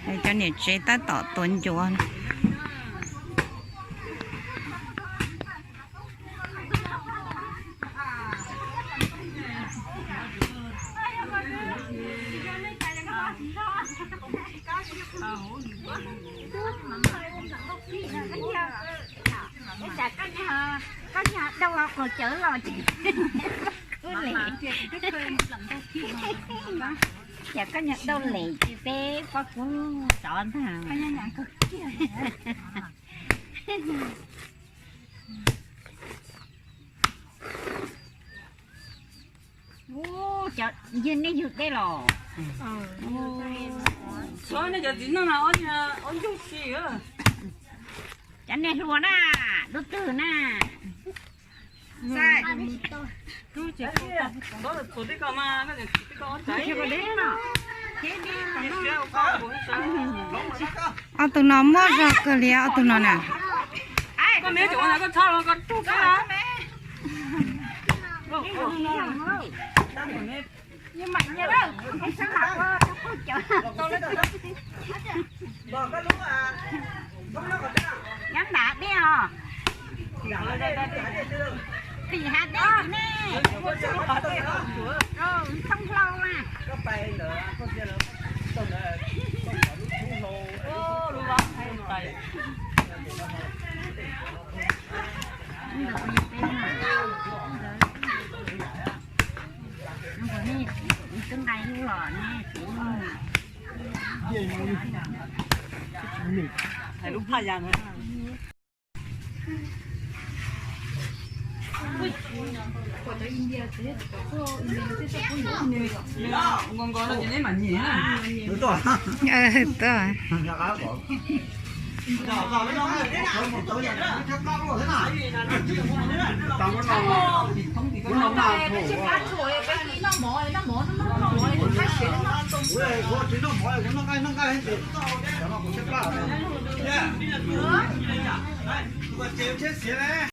Cov niam tsev tab tom tuav ncuav. Koj nyuag dau qaum cawv los tsis, koj nyuag dau lem tsis peb pob kub tov ntag. Cov yawg nej yug dej los? Cov nej hluas na, lub twg na? Ob tug no muaj zog kawg li, ob tug no na. Nyob nram dej os. Tim hav dej ne. Thoob hlau na. Twb nqa lub los ne. Hais lub phaj ya.